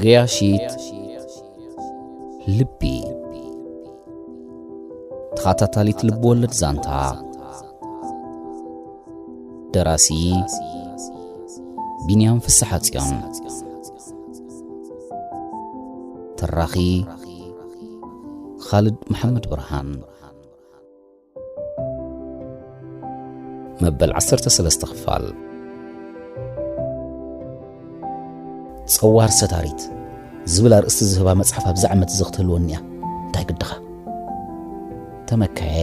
ገያሺት ልቢ። ተኸታታሊት ልብ ወለድ ዛንታ። ደራሲ ቢንያም ፍስሓጽዮን። ተራኺ ኻልድ መሓመድ ብርሃን። መበል ዓሰርተ ሰለስተ ክፋል። ጸዋር ሰታሪት ዝብል ኣርእስቲ ዝህባ መጽሓፍ ኣብዚ ዓመት እዚ ክትህልወኒ እያ። እንታይ ግድኻ? ተመከየ።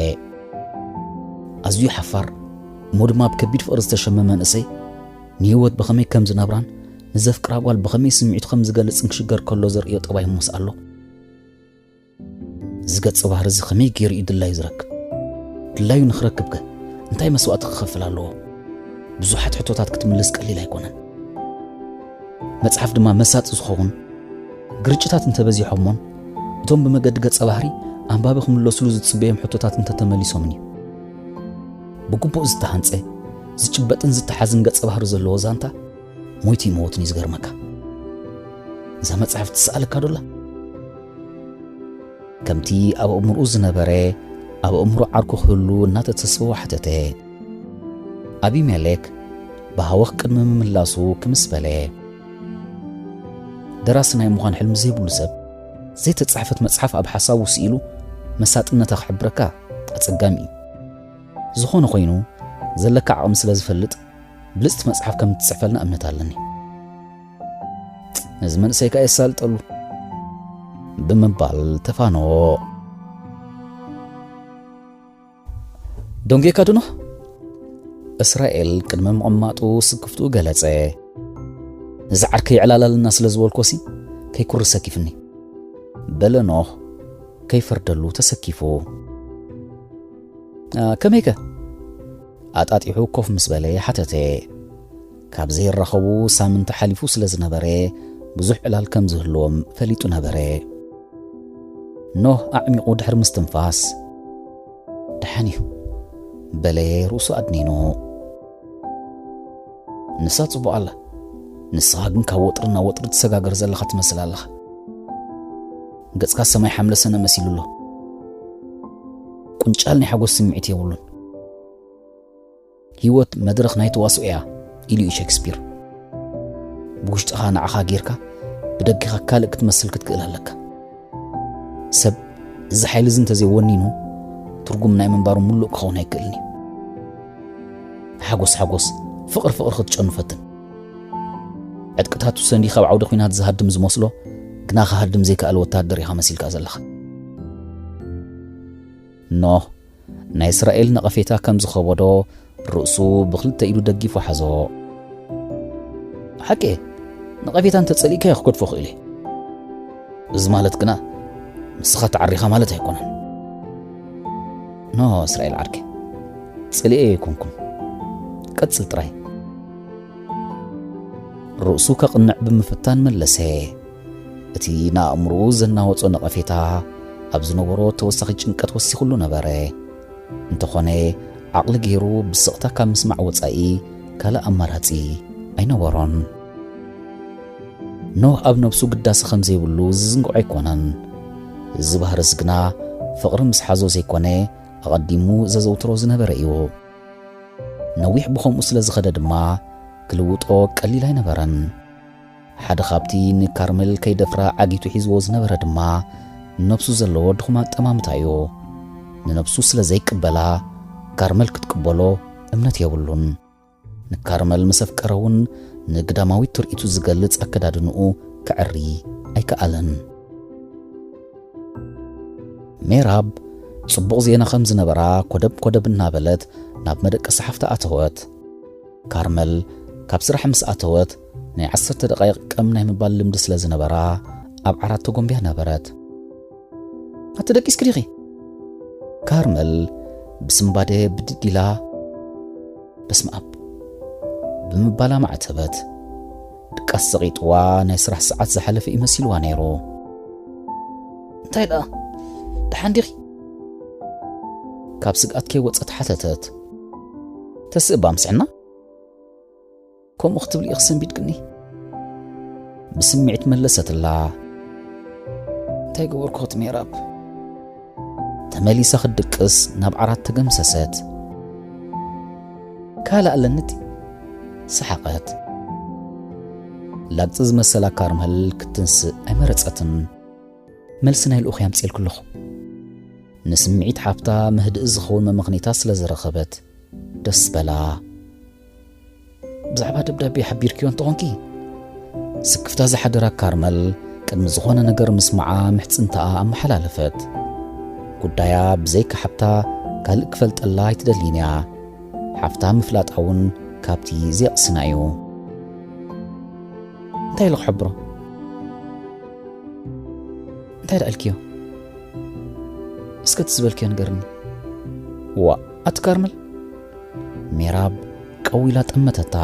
ኣዝዩ ሓፋር፣ እሞ ድማ ብከቢድ ፍቕሪ ዝተሸመመ መንእሰይ፣ ንህይወት ብኸመይ ከም ዝነብራን ንዘፍቅራ ጓል ብኸመይ ስምዒቱ ከም ዝገልጽን ክሽገር ከሎ ዘርእዮ ጠባይ እሞስ ኣሎ። እዚ ገጸ ባህሪ እዚ ከመይ ገይሩ እዩ ድላዩ ዝረክብ? ድላዩ ንኽረክብከ እንታይ መስዋእቲ ክኸፍል ኣለዎ? ብዙሓት ሕቶታት ክትምልስ ቀሊል ኣይኮነን። መጽሓፍ ድማ መሳጢ ዝኸውን ግርጭታት እንተበዚሖሞን እቶም ብመገዲ ገጸ ባህሪ ኣንባቢ ክምለስሉ ዝጽበዮም ሕቶታት እንተተመሊሶምን እዩ። ብግቡእ ዝተሃንጸ፣ ዝጭበጥን ዝተሓዝን ገጸ ባህሪ ዘለዎ ዛንታ ሞይቱ ይመውትን እዩ ዝገርመካ። እዛ መጽሓፍ ትስኣለካ ዶላ? ከምቲ ኣብ ኣእምሮኡ ዝነበረ ኣብ ኣእምሮ ዓርኩ ክህሉ እናተተስፈወ ሓተተ። ኣቢሜሌክ ብሃወኽ ቅድሚ ምምላሱ ክምስ በለ። ደራሲ ናይ ምዃን ሕልሚ ዘይብሉ ሰብ፣ ዘይተጻሕፈት መጽሓፍ ኣብ ሓሳቡ ስኢሉ መሳጥነታ ክሕብረካ ኣጸጋሚ እዩ። ዝኾነ ኮይኑ፣ ዘለካ ዓቕሚ ስለ ዝፈልጥ፣ ብልጽቲ መጽሓፍ ከም እትጽሕፈልና እምነት ኣለኒ። ነዚ መንእሰይ ከኣ የሳልጠሉ ብምባል ተፋነዎ። ደንጌካ ዶ ኖህ? እስራኤል ቅድሚ ምቕማጡ ስክፍትኡ ገለጸ። ነዚ ዓርከይ ዕላል ኣለና ስለ ዝበልኮሲ ከይኩርስ ሰኪፍኒ፣ በለ ኖህ ከይፈርደሉ ተሰኪፉ። "አ፣ ከመይከ?" ኣጣጢሑ ኮፍ ምስ በለ ሓተተ። ካብ ዘይራኸቡ ሳምንቲ ሓሊፉ ስለ ዝነበረ፣ ብዙሕ ዕላል ከም ዝህልዎም ፈሊጡ ነበረ። ኖህ ኣዕሚቑ ድሕሪ ምስትንፋስ፣ "ደሓን እዩ" በለ ርእሱ ኣድኒኑ። "ንሳ ጽቡቕ ኣላ። ንስኻ ግን ካብ ወጥሪ ናብ ወጥሪ ትሰጋገር ዘለኻ ትመስል ኣለኻ። ገጽካ ሰማይ ሓምለ ሰነ መሲሉ ኣሎ። ቁንጫል ናይ ሓጎስ ስምዒት የብሉን። ህይወት መድረኽ ናይ ተዋስኦ እያ" ኢሉ እዩ ሸክስፒር። "ብውሽጥኻ ንዓኻ ጌርካ ብደገኻ ካልእ ክትመስል ክትክእል ኣለካ። ሰብ እዚ ሓይሊ እዚ እንተዘይወኒኑ፣ ትርጉም ናይ ምንባሩ ምሉእ ክኸውን ኣይክእልን እዩ። ሓጎስ ሓጎስ፣ ፍቕሪ ፍቕሪ ክትጨኑ ፈትን። ዕጥቅታቱ ሰንዲ ካብ ዓውደ ኲናት ዝሃድም ዝመስሎ፣ ግና ክሃድም ዘይከኣለ ወተሃደር ኢኻ መሲልካ ዘለኻ።" ኖህ ናይ እስራኤል ነቐፌታ ከም ዝኸበዶ ርእሱ ብኽልተ ኢዱ ደጊፉ ሓዞ። "ሓቂ፣ ነቐፌታ እንተ ጸሊእካዮ ክገድፎ ክእል እየ። እዚ ማለት ግና ንስኻ ተዓሪኻ ማለት ኣይኮነን።" "ኖ እስራኤል ዓርከይ፣ ጸሊኤ ኣይኮንኩን። ቀጽል ጥራይ።" ርእሱ ከቕንዕ ብምፍታን መለሰ። እቲ ንኣእምሮኡ ዘናወጾ ነቐፌታ ኣብ ዝነበሮ ተወሳኺ ጭንቀት ወሲኹሉ ነበረ። እንተኾነ፣ ዓቕሊ ገይሩ ብስቕታ ካብ ምስማዕ ወጻኢ ካልእ ኣማራጺ ኣይነበሮን። ኖህ ኣብ ነብሱ ግዳሰ ከም ዘይብሉ ዝዝንግዖ ኣይኮነን። እዚ ባህርስ ግና ፍቕሪ ምስ ሓዞ ዘይኮነ፣ ኣቐዲሙ ዘዘውትሮ ዝነበረ እዩ። ነዊሕ ብኸምኡ ስለ ዝኸደ ድማ፣ ክልውጦ ቀሊል ኣይነበረን። ሓደ ካብቲ ንካርመል ከይደፍራ ዓጊቱ ሒዝዎ ዝነበረ ድማ፣ ንነብሱ ዘለዎ ድኹም ኣጠማምታ እዩ። ንነብሱ ስለ ዘይቅበላ፣ ካርመል ክትቅበሎ እምነት የብሉን። ንካርመል ምስ ኣፍቀረ እውን፣ ንግዳማዊት ትርኢቱ ዝገልጽ ኣከዳድንኡ ከዐሪ ኣይከኣለን። ሜራብ ጽቡቕ ዜና ከም ዝነበራ ኮደብ ኮደብ እናበለት ናብ መደቀሲ ሓፍታ ኣተወት። ካርመል ካብ ስራሕ ምስ ኣተወት፣ ናይ ዓሰርተ ደቓይቕ ቀም ናይ ምባል ልምዲ ስለ ዝነበራ፣ ኣብ ዓራት ተጎንብያ ነበረት። "ኣቲ ደቂስኪ ዲኺ?" ካርመል ብስንባደ ብድድ ኢላ፣ "በስመ ኣብ" ብምባላ ማዕተበት። ድቃስ ዘቒጥዋ ናይ ስራሕ ሰዓት ዝሓለፈ እዩ መሲልዋ ነይሩ። "እንታይ ደኣ? ደሓን ዲኺ?" ካብ ስግኣት ከይወጸት ሓተተት። "ተስእባ ምስዕና?" "ከምኡ ክትብሊ ኢኺ ሰንቢድክኒ?" ብስምዒት መለሰትላ። እንታይ ገበርኩ ሜራብ? ተመሊሳ ክትድቅስ ናብ ዓራት ተገምሰሰት። ካልእ ኣለኒ እቲ። ሰሓቐት። ላግጺ ዝመሰላ ካርመል ክትንስእ ኣይመረጸትን። መልሲ ናይ ልኡኽ ኣምጽኤልኪ ኣለኹ። ንስምዒት ሓፍታ መህድኢ ዝኸውን መመኽነይታ ስለ ዝረኸበት ደስ በላ። ብዛዕባ ደብዳቤ ሓቢርክዮ እንተኾንኪ? ስክፍታ ዝሓደራ ካርመል ቅድሚ ዝኾነ ነገር ምስማዓ ምሕጽንታኣ ኣመሓላለፈት። ጉዳያ ብዘይካ ሓፍታ ካልእ ክፈልጠላ ኣይትደልይን እያ። ሓፍታ ምፍላጣ እውን ካብቲ ዘየቕስና እዩ። እንታይ ኢለ ክሕብሮ? እንታይ ደኣ ኢልክዮ? እስከ እቲ ዝበልክዮ ንገርኒ። ዋእ፣ ኣቲ ካርመል? ሜራብ ቀዊላ ጠመተታ።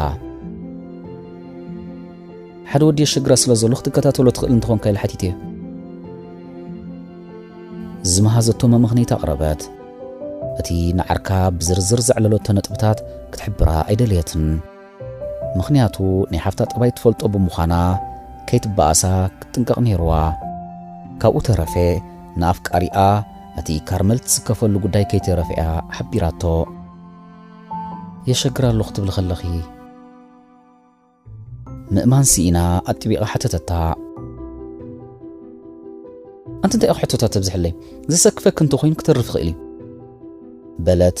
ሓደ ወዲ የሸግራ ስለ ዘሎ ክትከታተሎ ትኽእል እንተኾንካ ኢለ ሓቲተዮ። ዝመሃዘቶ መመኽነይታ ኣቕረበት። እቲ ንዓርካ ብዝርዝር ዘዕለለቶ ነጥብታት ክትሕብራ ኣይደለየትን። ምኽንያቱ ናይ ሓፍታ ጠባይ ትፈልጦ ብምዃና ከይትበኣሳ ክትጥንቀቕ ነይርዋ። ካብኡ ተረፈ ንኣፍቃሪኣ እቲ ካርመል ትስከፈሉ ጉዳይ ከይተረፈ እያ ሓቢራቶ። የሸግር ኣሎ ክትብሊ ከለኺ? ምእማን ስኢና ኣጥቢቓ ሓተተታ። ኣንቲ እንታይ ኢኺ ሕቶታት ተብዝሕለይ? ዘሰክፈኪ እንተኾይኑ ክተርፍ ይኽእል እዩ። በለት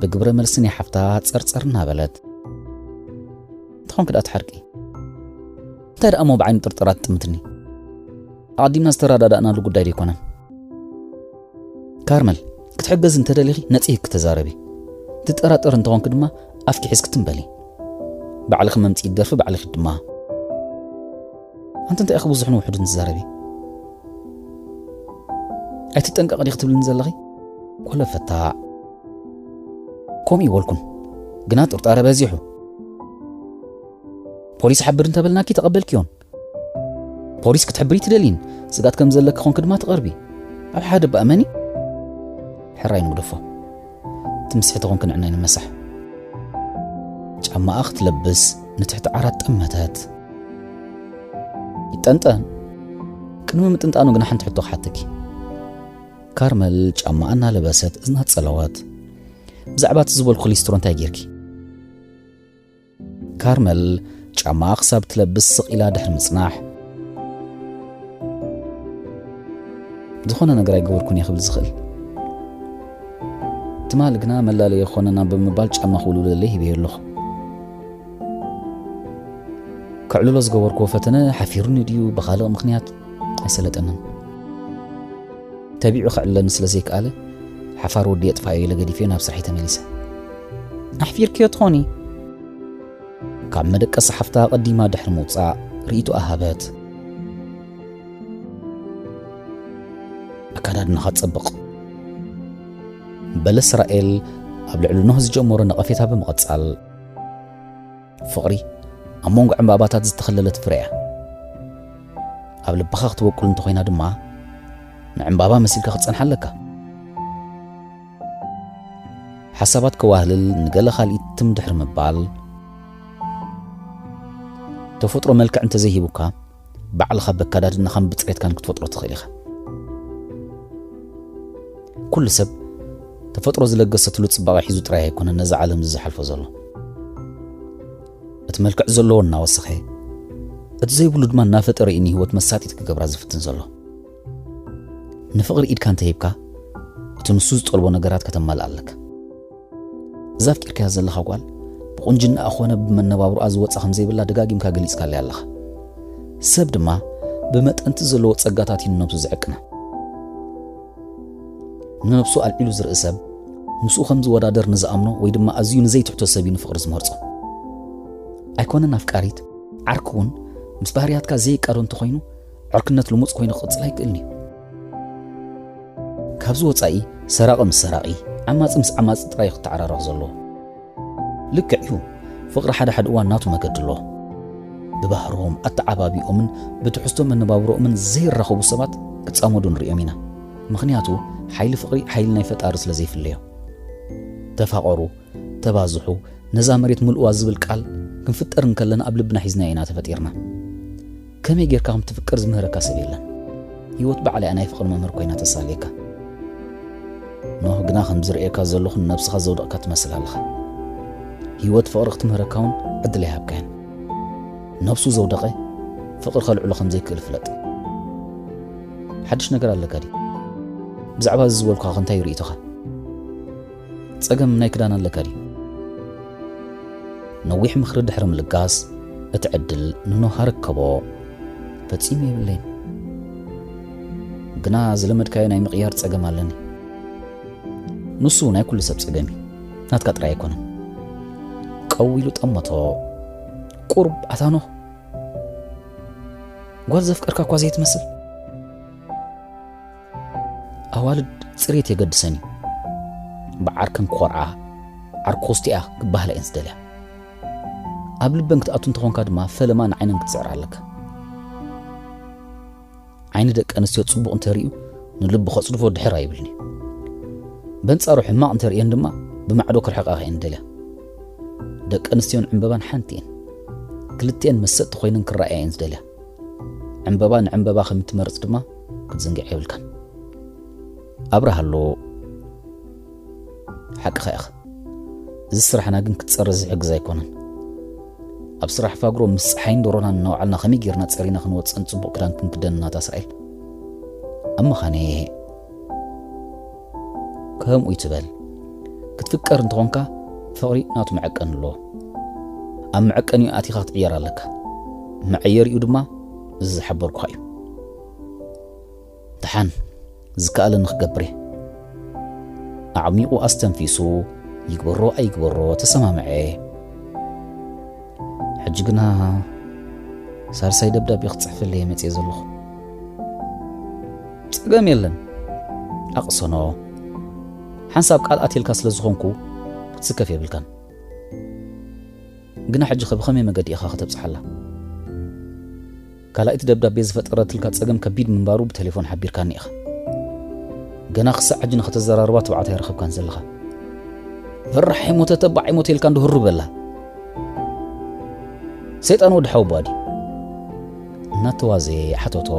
ብግብረ መልሲ ናይ ሓፍታ ጸርጸር እናበለት። እንተኾንኪ ደኣ ትሓርቂ። እንታይ ደኣ እሞ ብዓይኒ ጥርጠራ ትጥምትኒ? ኣቐዲምና ዝተረዳዳእናሉ ጉዳይ ዶ ኣይኮነን? ካርመል፣ ክትሕገዚ እንተደሊኺ ነጺህኪ ተዛረቢ። ትጠራጠሪ እንተኾንኪ ድማ ኣፍኪ ሒዝኪ ትም በሊ። ባዕልኺ መምጽኢ ደርፊ ባዕልኺ ድማ። ኣንቲ እንታይ ኢኺ ብዙሕን ውሑድን ትዛረቢ? ኣይትጠንቀቕ ዲኺ ትብልኒ ዘለኺ? ኮለፈታ። ከምኡ ይበልኩን፣ ግና ጥርጣረ በዚሑ። ፖሊስ ሓብር እንተበልናኪ ተቐበልክዮን? ፖሊስ ክትሕብሪ ትደልይን ስግኣት ከም ዘለኪ ኾንኪ ድማ ትቐርቢ። ኣብ ሓደ እባ እመኒ። ሕራይ ንግደፎ። ትምስሒ ተኾንኪ ንዕናይ ንመሳሕ። ጫማኣ ክትለብስ ንትሕቲ ዓራት ጠመተት። ይጠንጠን። ቅድሚ ምጥንጣኑ ግና ሓንቲ ሕቶ ክሓተኪ። ካርመል ጫማኣ እናለበሰት እዝና ጸለወት። ብዛዕባ እቲ ዝበልኩ ሊስትሮ እንታይ ጌርኪ? ካርመል ጫማኣ ክሳብ ትለብስ ስቕ ኢላ ድሕሪ ምጽናሕ፣ ዝኾነ ነገር ኣይገበርኩን እየ ክብል ዝኽእል። ትማሊ ግና መላለዪ ክኾነና ብምባል ጫማ ክውልውለለይ ሂበዮ ኣለኹ። ከዕልሎ ዝገበርክዎ ፈተነ ሓፊሩኒ ድዩ ብኻልእ ምኽንያት ኣይሰለጠንን። ተቢዑ ከዕልለኒ ስለ ዘይከኣለ፣ ሓፋር ወዲ የጥፋዮ ኢለ ገዲፈዮ ናብ ስራሐይ ተመሊሰ። ኣሕፊርክዮ ትኾኒ? ካብ መደቀሲ ሓፍታ ቀዲማ ድሕሪ ምውጻእ ርእይቶኣ ሃበት። ኣከዳድናኻ ጸብቕ፣ በለ እስራኤል ኣብ ልዕሊ ኖህ ዝጀመሮ ነቐፌታ ብምቕጻል። ፍቕሪ ኣብ መንጎ ዕምባባታት ዝተኸለለት ፍረ እያ። ኣብ ልብኻ ክትበቁል እንተኾይና ድማ ንዕምባባ መሲልካ ክትጸንሓ ኣለካ። ሓሳባት ከዋህልል ንገለ ካልኢት ትም ድሕሪ ምባል፣ ተፈጥሮ መልክዕ እንተዘይሂቡካ፣ ባዕልኻ በካዳድናኻን ብጽሬትካን ክትፈጥሮ ትኽእል ኢኻ። ኩሉ ሰብ ተፈጥሮ ዝለገሰትሉ ጽባቐ ሒዙ ጥራይ ኣይኮነን ነዛ ዓለም እዚ ዝሓልፎ ዘሎ። እቲ መልክዕ ዘለዎ እናወሰኸ፣ እቲ ዘይብሉ ድማ እናፈጠረ እዩ ንህይወት መሳጢት ክገብራ ዝፍትን ዘሎ። ንፍቕሪ ኢድካ እንተሂብካ፣ እቲ ንሱ ዝጠልቦ ነገራት ከተማልኣ ኣለካ። እዛ ኣፍቂርካያ ዘለኻ ጓል ብቁንጅናኣ ኾነ ብመነባብሮኣ ዝወጻ ከም ዘይብላ ደጋጊምካ ገሊጽካለይ ኣለኻ። ሰብ ድማ ብመጠንቲ ዘለዎ ጸጋታት እዩ ንነብሱ ዝዕቅና። ንነብሱ ኣልዒሉ ዝርኢ ሰብ፣ ምስኡ ከም ዝወዳደር ንዝኣምኖ ወይ ድማ ኣዝዩ ንዘይትሕቶ ሰብ እዩ ንፍቕሪ ዝመርጾ። ኣይኮነን ኣፍቃሪት፣ ዓርኪ እውን ምስ ባህርያትካ ዘይቃዶ እንተኾይኑ፣ ዕርክነት ልሙጽ ኮይኑ ክቕጽል ኣይክእልን እዩ። ካብዚ ወጻኢ ሰራቒ ምስ ሰራቒ፣ ዓማጺ ምስ ዓማጺ ጥራይ እዩ ክተዓራረቕ ዘለዎ። ልክዕ እዩ፣ ፍቕሪ ሓደ ሓደ እዋን ናቱ መገዲ ኣለዎ። ብባህሮም፣ ኣተዓባቢኦምን ብትሕዝቶ መነባብሮኦምን ዘይራኸቡ ሰባት ክጻመዱ ንሪኦም ኢና። ምኽንያቱ ሓይሊ ፍቕሪ ሓይሊ ናይ ፈጣሪ ስለ ዘይፍለዮ። ተፋቐሩ፣ ተባዝሑ፣ ነዛ መሬት ምልእዋ ዝብል ቃል ክንፍጠር እንከለና ኣብ ልብና ሒዝናዮ ኢና ተፈጢርና። ከመይ ጌርካ ከም ትፍቅር ዝምህረካ ሰብ የለን። ህይወት ባዕላ እያ ናይ ፍቕሪ መምህር ኮይና ተሳልየካ። ኖህ ግና ከም ዝርእየካ ዘለኹ ንነብስኻ ዘውደቕካ ትመስል ኣለኻ። ህይወት ፍቕሪ ክትምህረካ እውን ዕድል ኣይሃብካያን። ነብሱ ዘውደቐ ፍቕሪ ከልዕሎ ከም ዘይክእል ፍለጥ። ሓድሽ ነገር ኣለካ ድዩ? ብዛዕባ እዚ ዝበልኩኻ ከ እንታይ ርእይቶኻ? ጸገም ናይ ክዳን ኣለካ ድዩ? ነዊሕ ምኽሪ ድሕሪ ምልጋስ፣ እቲ ዕድል ንኖህ ኣረከቦ። ፈጺሙ የብለይን። ግና ዝለመድካዮ ናይ ምቕያር ጸገም ኣለኒ። ንሱ ናይ ኩሉ ሰብ ጸገም እዩ። ናትካ ጥራይ ኣይኮነን። ቀው ኢሉ ጠመቶ። ቁሩብ ኣታ ኖህ፣ ጓል ዘፍቀርካ እኳ ዘይትመስል። ኣዋልድ ጽሬት የገድሰን እዩ። ብዓርከን ክኾርዓ፣ ዓርኮስቲኣ ክበሃላ እየን ዝደልያ። ኣብ ልበን ክትኣቱ እንተኾንካ ድማ ፈለማ ንዓይነን ክትስዕር ኣለካ። ዓይኒ ደቂ ኣንስትዮ ጽቡቕ እንተርእዩ ንልቢ ከጽድፎ ድሕር ኣይብልን እዩ። በንጻሩ ሕማቕ እንተርእየን ድማ ብማዕዶ ክርሕቓ እየን ዝደልያ። ደቂ ኣንስትዮን ዕምበባን ሓንቲ እየን። ክልቲኤን መሰጥቲ ኮይነን ክረኣያ እየን ዝደልያ። ዕምበባ ንዕምበባ ከም እትመርጽ ድማ ክትዝንግዕ የብልካን። ኣብርሃሉ፣ ሓቅኻ ኢኻ። እዚ ስራሕና ግን ክትጸሪ ዝሕግዝ ኣይኮነን። ኣብ ስራሕ ፋግሮ ምስ ጸሓይን ደሮናን እናወዓልና ከመይ ጌርና ጸሪና ክንወጽእን ጽቡቕ ክዳን ክንክደንን ናታ እስራኤል። ኣብ ምዃነ ከምኡ ይትበል። ክትፍቀር እንተኾንካ ፍቕሪ ናቱ መዐቀኒ ኣለዎ። ኣብ መዐቀኒኡ ኣቲኻ ክትዕየር ኣለካ። መዐየሪኡ ድማ እዚ ዝሓበርኩኻ እዩ። ደሓን፣ ዝከኣለኒ ክገብር እየ። ኣዕሚቑ ኣስተንፊሱ፣ ይግበሮ ኣይግበሮ ተሰማምዐ። ሕጂ ግና ሳልሳይ ደብዳቤ ክጽሕፈለይ እየ መጽየ ዘለኹ። ጸገም የለን፣ ኣቕሰኖ። ሓንሳብ ቃል ኣትየልካ ስለ ዝኾንኩ ክትስከፍ የብልካን። ግና ሕጂ ኸ ብኸመይ መገዲ ኢኻ ከተብጽሓላ? ካልኣይቲ ደብዳቤ ዝፈጠረትልካ ጸገም ከቢድ ምንባሩ ብቴሌፎን ሓቢርካኒ ኢኻ። ገና ክሳዕ ሕጂ ንኸተዘራርባ ትብዓት ኣይረኸብካን ዘለኻ። ፍራሕ ኣይሞተ፣ ተባዕ ኣይሞተ ኢልካ እንዶ ህሩ በላ። ሰይጣን ወዲ ሓወቦኣ ድዩ? እናተዋዘየ ሓተቶ።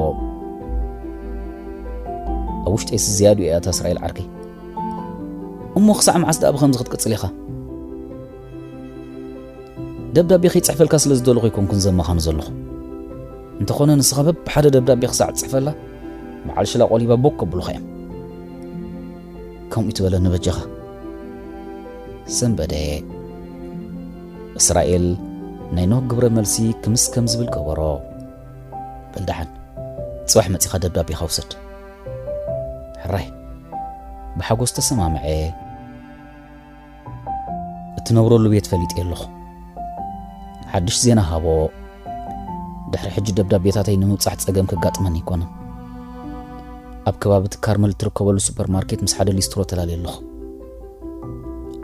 ኣብ ውሽጠይስ ዝያዱ እያ እታ እስራኤል ዓርከይ። እሞ ክሳዕ መዓስ ደኣ ብኸምዚ ክትቅጽል ኢኻ? ደብዳቤ ከይጽሕፈልካ ስለ ዝደለኹ ኣይኮንኩን ዘማኻኑ ዘለኹ። እንተኾነ ንስኻ በብሓደ ደብዳቤ ክሳዕ ትጽሕፈላ፣ በዓል ሽላ ቆሊባ ቦክ ከብሉኻ እዮም። ከምኡ ትበለኒ በጃኻ። ሰንበደ። እስራኤል ናይ ኖህ ግብረ መልሲ ክምስ ከም ዝብል ገበሮ። በል ደሓን፣ ጽባሕ መጺኻ ደብዳቤኻ ውሰድ። ሕራይ። ብሓጎስ ተሰማምዐ። እትነብረሉ ቤት ፈሊጠ ኣለኹ። ሓድሽ ዜና ሃቦ። ድሕሪ ሕጂ ደብዳቤታተይ ንምብጻሕ ጸገም ከጋጥመኒ ኣይኮነን። ኣብ ከባቢ እቲ ካርመል እትርከበሉ ሱፐርማርኬት ምስ ሓደ ሊስትሮ ተላልየ ኣለኹ።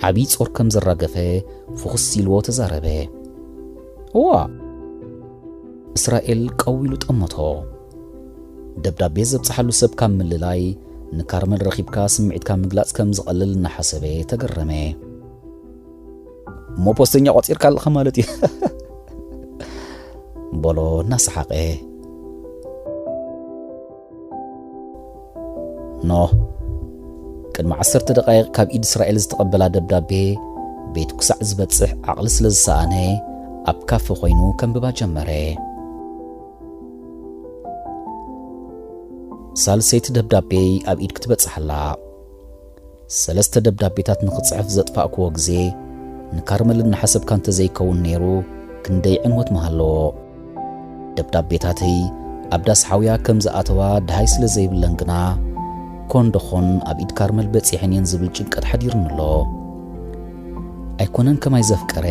ዓብዪ ጾር ከም ዘራገፈ ፍኹስ ኢልዎ ተዛረበ። እዋ! እስራኤል ቀው ኢሉ ጠመቶ። ደብዳቤ ዘብጽሓሉ ሰብ ካብ ምልላይ፣ ንካርመል ረኺብካ ስምዒትካ ምግላጽ ከም ዝቐልል እናሓሰበ ተገረመ። "እሞ ፖስተኛ ቆጺርካ ኣለኻ ማለት እዩ?" በሎ እናሰሓቐ። ኖህ፣ ቅድሚ ዓሰርተ ደቓይቕ ካብ ኢድ እስራኤል ዝተቐበላ ደብዳቤ፣ ቤቱ ክሳዕ ዝበጽሕ ዓቕሊ ስለ ዝሰኣነ፣ ኣብ ካፈ ኮይኑ ከንብባ ጀመረ። ሳልሰይቲ ደብዳቤይ ኣብ ኢድ ክትበጽሕ ኣላ። ሰለስተ ደብዳቤታት ንኽጽሕፍ ዘጥፋእክዎ ግዜ፣ ንካርመል እናሓሰብካ እንተዘይከውን ነይሩ፣ ክንደይ ዕንወት ምሃለዎ። ደብዳቤታተይ ኣብ ዳስ ሓውያ ከም ዝኣተዋ ደሃይ ስለ ዘይብለን ግና፣ ኮን ደኾን ኣብ ኢድ ካርመል በጺሐን እየን ዝብል ጭንቀት ሓዲሩኒ ኣሎ። ኣይኮነን ከማይ ዘፍቀረ፣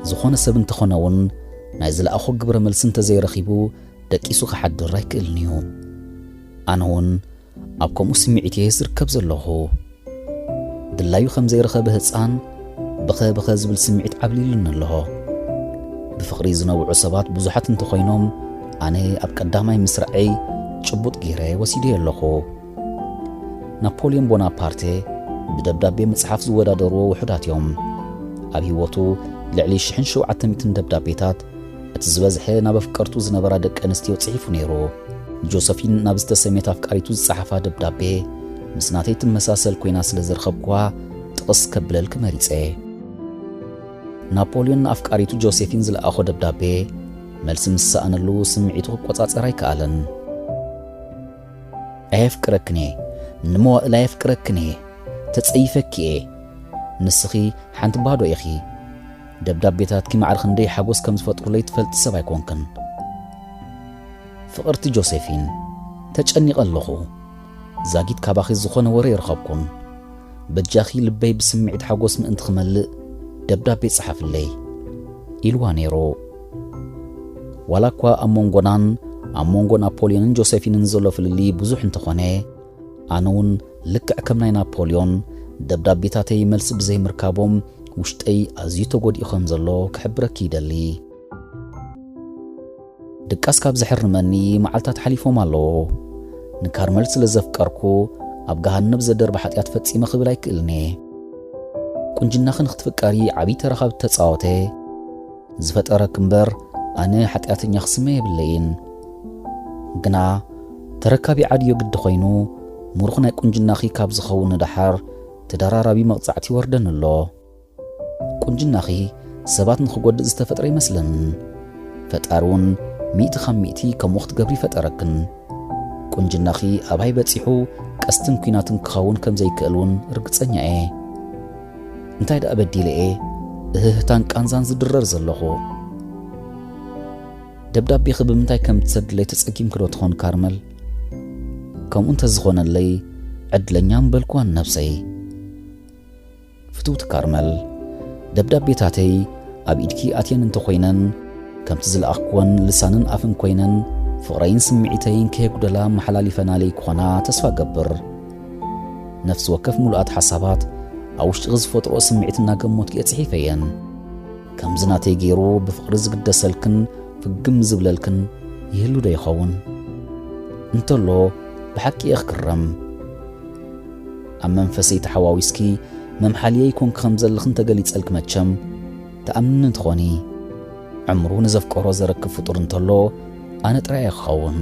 ዝኾነ ሰብ እንተኾነ እውን ናይ ዝለኣኾ ግብረ መልሲ እንተዘይረኺቡ ደቂሱ ክሓድር ኣይክእልን እዩ። ኣነ እውን ኣብ ከምኡ ስምዒት እየ ዝርከብ ዘለኹ። ድላዩ ከም ዘይረኸበ ህጻን ብኸ ብኸ ዝብል ስምዒት ዓብሊሉኒ ኣለኹ። ብፍቕሪ ዝነብዑ ሰባት ብዙሓት እንተኾይኖም፣ ኣነ ኣብ ቀዳማይ ምስራዐይ ጭቡጥ ገይረ ወሲደዮ ኣለኹ። ናፖልዮን ቦናፓርቴ ብደብዳቤ ምጽሓፍ ዝወዳደርዎ ውሑዳት እዮም። ኣብ ህይወቱ ልዕሊ ሽሕን ሸውዓተ ሚእትን ደብዳቤታት እቲ ዝበዝሐ ናብ ኣፍቀርቱ ዝነበራ ደቂ ኣንስትዮ ጽሒፉ ነይሩ። ጆሰፊን ናብ ዝተሰምየት ኣፍቃሪቱ ዝጸሓፋ ደብዳቤ ምስ ናተይ ትመሳሰል ኮይና ስለ ዝረኸብኩዋ ጥቕስ ከብለልኪ መሪጸ። ናፖልዮን ንኣፍቃሪቱ ጆሴፊን ዝለኣኾ ደብዳቤ መልሲ ምስ ሰኣነሉ ስምዒቱ ክቆጻጸር ኣይከኣለን። ኣየፍቅረክን እየ፣ ንመዋእል ኣየፍቅረክን እየ፣ ተጸይፈኪ እየ። ንስኺ ሓንቲ ባዶ ኢኺ። ደብዳቤታትኪ ማዕረ ክንደይ ሓጎስ ከም ዝፈጥሩለይ ትፈልጢ ሰብ ኣይኮንክን። ፍቕርቲ ጆሴፊን፣ ተጨኒቐ ኣለኹ። ዛጊት ካባኺ ዝኾነ ወረ ይረኸብኩን። በጃኺ ልበይ ብስምዒት ሓጎስ ምእንቲ ክመልእ ደብዳቤ ጸሓፍለይ፣ ኢልዋ ነይሩ። ዋላ እኳ ኣብ መንጎናን ኣብ መንጎ ናፖልዮንን ጆሴፊንን ዘሎ ፍልልይ ብዙሕ እንተኾነ፣ ኣነ እውን ልክዕ ከም ናይ ናፖልዮን ደብዳቤታተይ መልሲ ብዘይምርካቦም ውሽጠይ ኣዝዩ ተጎዲኡ ከም ዘሎ ክሕብረኪ ይደሊ። ድቃስ ካብ ዘሕርመኒ መዓልታት ሓሊፎም ኣለዉ። ንካርመል ስለ ዘፍቀርኩ ኣብ ገሃነብ ዘደርብ ሓጢኣት ፈጺመ ክብል ኣይክእልን እየ። ቁንጅናኺ ንክትፍቀሪ ዓብዪ ተራ ካብ እተጻወተ ዝፈጠረኪ እምበር ኣነ ሓጢኣተኛ ክስመ የብለይን። ግና ተረካቢ ዓድዮ ግዲ ኮይኑ ምሩኽ ናይ ቁንጅናኺ ካብ ዝኸውን ንደሓር ተደራራቢ መቕጻዕቲ ይወርደኒ ኣሎ። ቁንጅናኺ ሰባት ንኽጎድእ ዝተፈጥረ ይመስለንን ፈጣሪ እውን ሚእቲ ካብ ሚእቲ ከምኡ ክትገብሪ ይፈጠረክን። ቁንጅናኺ ኣባይ በጺሑ ቀስትን ኲናትን ክኸውን ከም ዘይክእል እውን ርግጸኛ እየ። እንታይ ደኣ በዲለ እየ እህህታን ቃንዛን ዝድረር ዘለኹ? ደብዳቤኺ ብምንታይ ከም ትሰድለይ ተጸጊምኪ ዶ ትኾን ካርመል? ከምኡ እንተዝኾነለይ ዕድለኛ ምበልኩዋ ንነብሰይ። ፍትውቲ ካርመል፣ ደብዳቤታተይ ኣብ ኢድኪ ኣትየን እንተኾይነን፣ ከምቲ ዝለኣኽኩወን ልሳንን ኣፍን ኮይነን፣ ፍቕረይን ስምዒተይን ከየጉደላ መሓላሊፈናለይ ክኾና ተስፋ እገብር። ነፍሲ ወከፍ ምሉኣት ሓሳባት ኣብ ውሽጥኺ ዝፈጥሮ ስምዒት እናገሞትኪ እየ ጽሒፈየን። ከምዚ ናተይ ገይሩ ብፍቕሪ ዝግደሰልክን ፍግም ዝብለልክን ይህሉ ዶ ይኸውን? እንተሎ ብሓቂ እየ ክግረም። ኣብ መንፈሰይ ተሓዋዊስኪ መምሓልየይ ኮንኪ ከም ዘለኺ እንተገሊጸልኪ መቸም ትኣምንኒ ትኾኒ። ዕምሩ ንዘፍቀሮ ዘረክብ ፍጡር እንተሎ ኣነ ጥራይ እየ ክኸውን።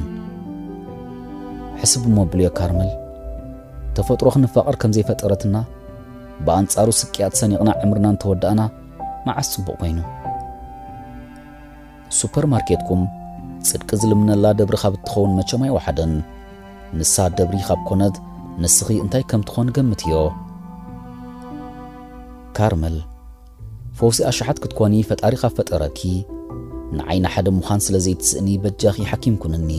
ሕስብ እሞ ብልዮ ካርመል፣ ተፈጥሮ ክንፋቐር ከም ዘይፈጠረትና ብኣንጻሩ ስቅያት ሰኒቕና ዕምርና እንተወዳእና መዓስ ጽቡቕ ኮይኑ? ሱፐርማርኬትኩም ጽድቂ ዝልምነላ ደብሪ ካብ እትኸውን መቸም ኣይወሓደን። ንሳ ደብሪ ካብ ኮነት ንስኺ እንታይ ከም ትኾን ገምትዮ። ካርመል፣ ፈውሲ ኣሽሓት ክትኮኒ ፈጣሪ ካብ ፈጠረኪ ንዓይ ንሓደ ምዃን ስለ ዘይትስእኒ በጃኺ ሓኪም ኩንኒ።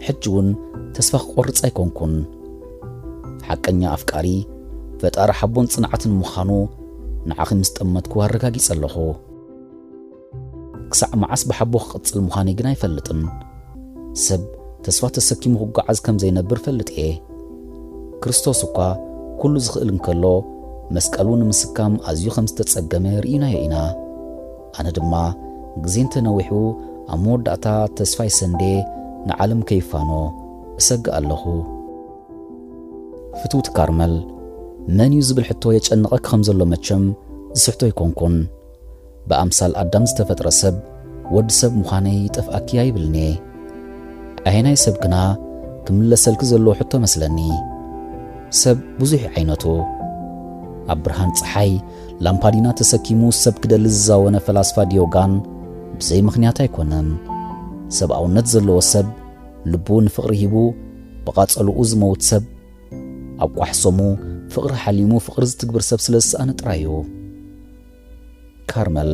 ሕጂ እውን ተስፋ ክቆርጽ ኣይኮንኩን። ሓቀኛ ኣፍቃሪ ፈጣሪ ሓቦን ጽንዓትን ምዃኑ ንዓኺ ምስ ጠመትኩ ኣረጋጊጸ ኣለኹ። ክሳዕ መዓስ ብሓቦ ክቕጽል ምዃነይ ግን ኣይፈልጥን። ሰብ ተስፋ ተሰኪሙ ክጓዓዝ ከም ዘይነብር ፈልጥ እየ። ክርስቶስ እኳ ኩሉ ዝኽእል እንከሎ መስቀሉ ንምስካም ኣዝዩ ከም ዝተጸገመ ርኢናዮ ኢና። ኣነ ድማ ግዜ እንተነዊሑ ኣብ መወዳእታ ተስፋይ ሰንዴ ንዓለም ከይፋኖ እሰግእ ኣለኹ። ፍትውቲ ካርመል፣ መን እዩ ዝብል ሕቶ የጨንቐኪ ከም ዘሎ መቸም ዝስሕቶ ኣይኮንኩን። ብኣምሳል ኣዳም ዝተፈጥረ ሰብ ወዲ ሰብ ምዃነይ ይጠፍኣኪ ኣይብልን'የ። ኣየናይ ሰብ ግና ክምለሰልኪ ዘለዎ ሕቶ መስለኒ። ሰብ ብዙሕ ዓይነቱ። ኣብ ብርሃን ጸሓይ ላምፓዲና ተሰኪሙ ሰብ ክደሊ ዝዛወነ ፈላስፋ ዲዮጋን ብዘይ ምኽንያት ኣይኮነን። ሰብኣውነት ዘለዎ ሰብ ልቡ ንፍቕሪ ሂቡ ብቓጸልኡ ዝመውት ሰብ ኣብ ቋሕሰሙ ፍቕሪ ሓሊሙ ፍቕሪ ዝትግብር ሰብ ስለ ዝሰኣነ ጥራይ እዩ። ካርመል፣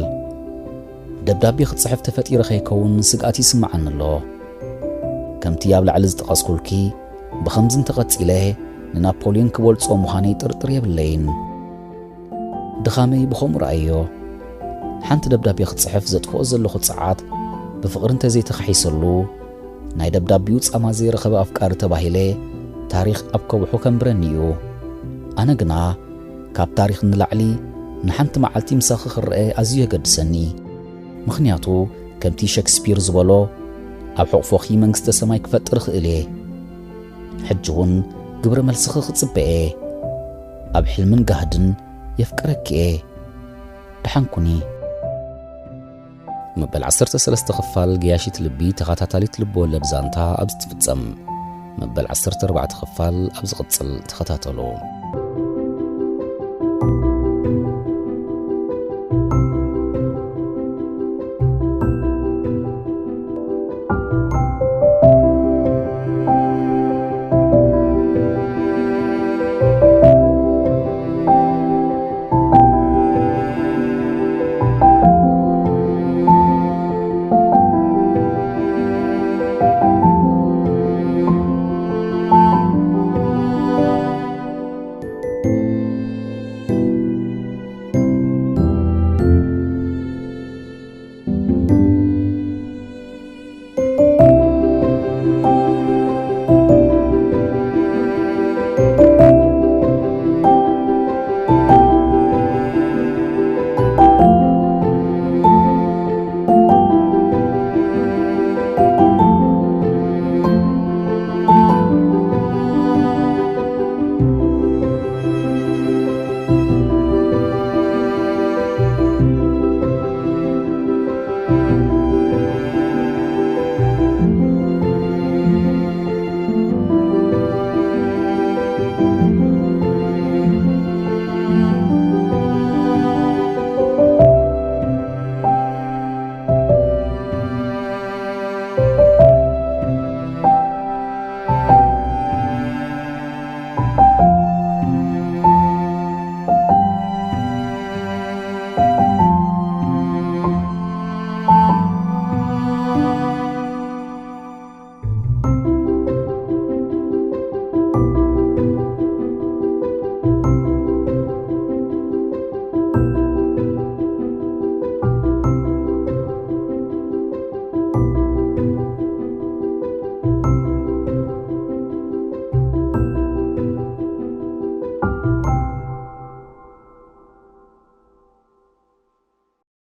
ደብዳቤ ክጽሕፍ ተፈጢረ ከይከውን ስግኣት ይስምዓኒ ኣሎ። ከምቲ ኣብ ላዕሊ ዝጠቐስኩልኪ ብኸምዚ እንተቐጺለ ንናፖልዮን ክበልጾ ምዃነይ ጥርጥር የብለይን። ድኻመይ ብኸምኡ ረኣዮ። ሓንቲ ደብዳቤ ክጽሕፍ ዘጥፍኦ ዘለኹ ጸዓት ብፍቕሪ እንተዘይተኻሒሰሉ ናይ ደብዳቤኡ ጻማ ዘይረኸበ ኣፍቃሪ ተባሂለ ታሪኽ ኣብ ከብሑ ከንብረኒ እዩ። ኣነ ግና ካብ ታሪኽ ንላዕሊ ንሓንቲ መዓልቲ ምሳኺ ክረአ ኣዝዩ የገድሰኒ። ምኽንያቱ ከምቲ ሸክስፒር ዝበሎ ኣብ ሕቑፎኺ መንግስተ ሰማይ ክፈጥር እኽእል እየ። ሕጂ እውን ግብረ መልስኺ ክጽበ እየ። ኣብ ሕልምን ጋህድን የፍቅረኪ እየ። ደሓን ኩኒ። መበል ዓሰርተ ሰለስተ ክፋል ገያሺት ልቢ ተኸታታሊት ልብ ወለድ ዛንታ ኣብዚ ትፍጸም። መበል ዓሰርተ ኣርባዕተ ክፋል ኣብ ዝቕጽል ተኸታተሉ።